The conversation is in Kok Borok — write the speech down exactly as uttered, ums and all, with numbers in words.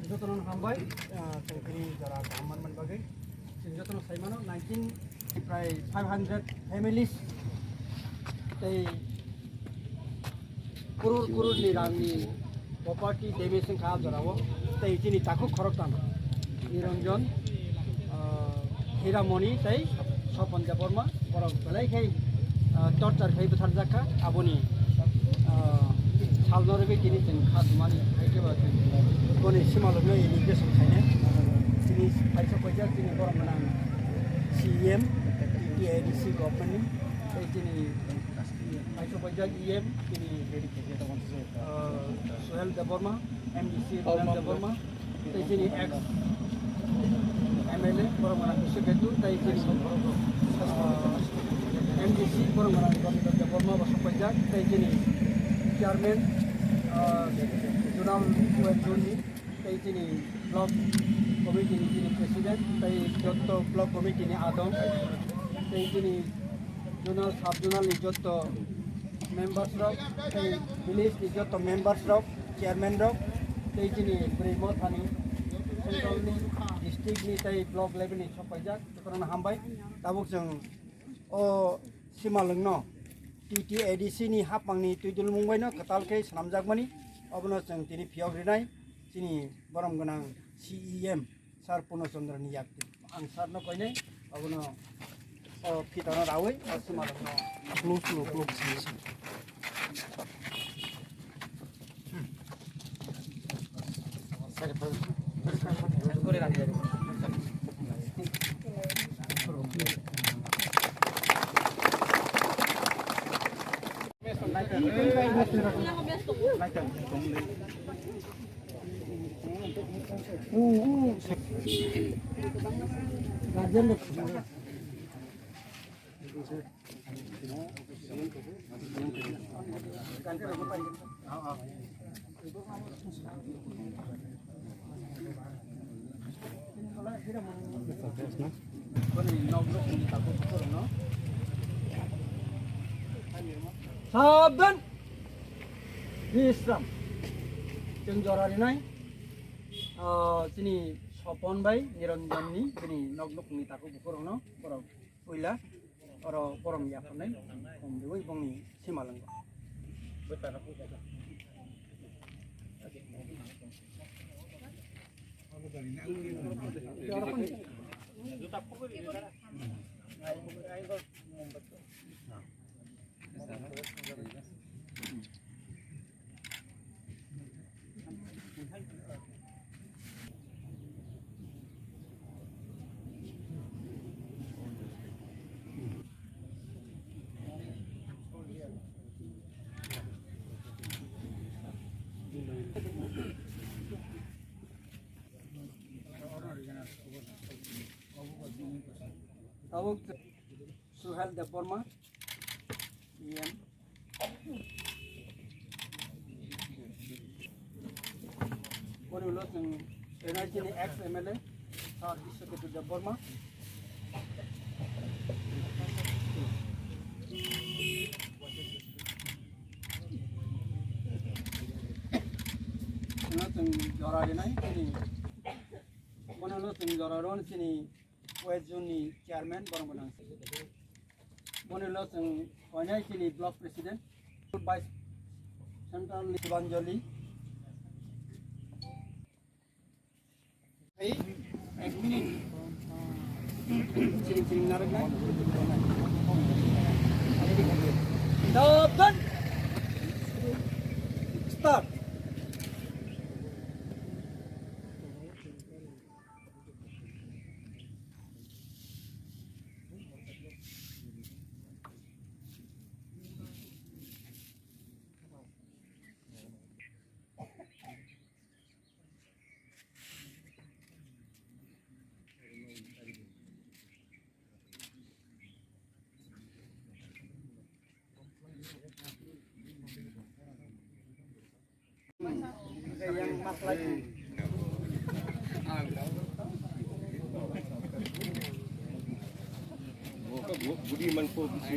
Jotono hambai, ah, chwng tini jora kaham manmani bagwi. Chwng jotono sai mano, nineteen, prai five hundred families tei kurur kurur ni rang ni property damage wngkha ah jora o. Tei chini takhuk khoroktham, Niranjan, ah, Hiramoni tei Sopon Debbarma, borok belai khe, ah, torture khai bwtharjak kha. Aboni, ah, salno rwgwi tini chwng kha tumani hai khe ba chwng boni simalwkno inauguration khainai. Tini phaisa paijak chini borok gwnang C E M, T T A D C government ni tei chini phaisa paijak E M tini, ah, Suhel Debbarma, M D C Ronel Debbarma, tei chini ex M L A borok gwnang Bishnu Ketu, tei chini, ah, M D C borok gwnang Gobinda Debbarma bo sokpaijak, tei chini chairman, ah, zonal web zone ni, tei chini block committee ni chini president, tei jotto block committee ni adong, tei chini zonal, sub zonal ni jotto members rok, tei village ni jotto members rok, chairman rok, tei chini bwrwi mothani, central ni, district ni tei block level ni sokpaijak, jotono hambai. Tabuk chwng o simalwkno T T A D C ni hapmangni twidulmung baino kwtal khe swnamjakmani, obono chwng tini phiyok rinai chini borom gwnang C E M Sir Purno Chandra ni yakti. Ang sir no koinai, abono o phita no rawi, o simalwk no. Close, close, close. Sabdan Bisram. Chwng jora rinai, ah, chini Sopon bai Niranjan ni bini nok nukni takhuk bukhurokno borok puila oro borom yapharnai kom riwi bongni simalwngo. Tabuk Suhel Debbarma, E M. Boni ulo chwng N I C ni ex M L A, Sir Biswaketu Debbarma. Ulo chwng jora rinai chini, boni ulo chwng jora rw chini West Zone ni chairman borok gwnang. Boni ulo chwng koinai chini block president, vice central ni Shivanjali. Hey, ek minute. Chini chini narwknai. Stop. Start. Budi manpo bisi.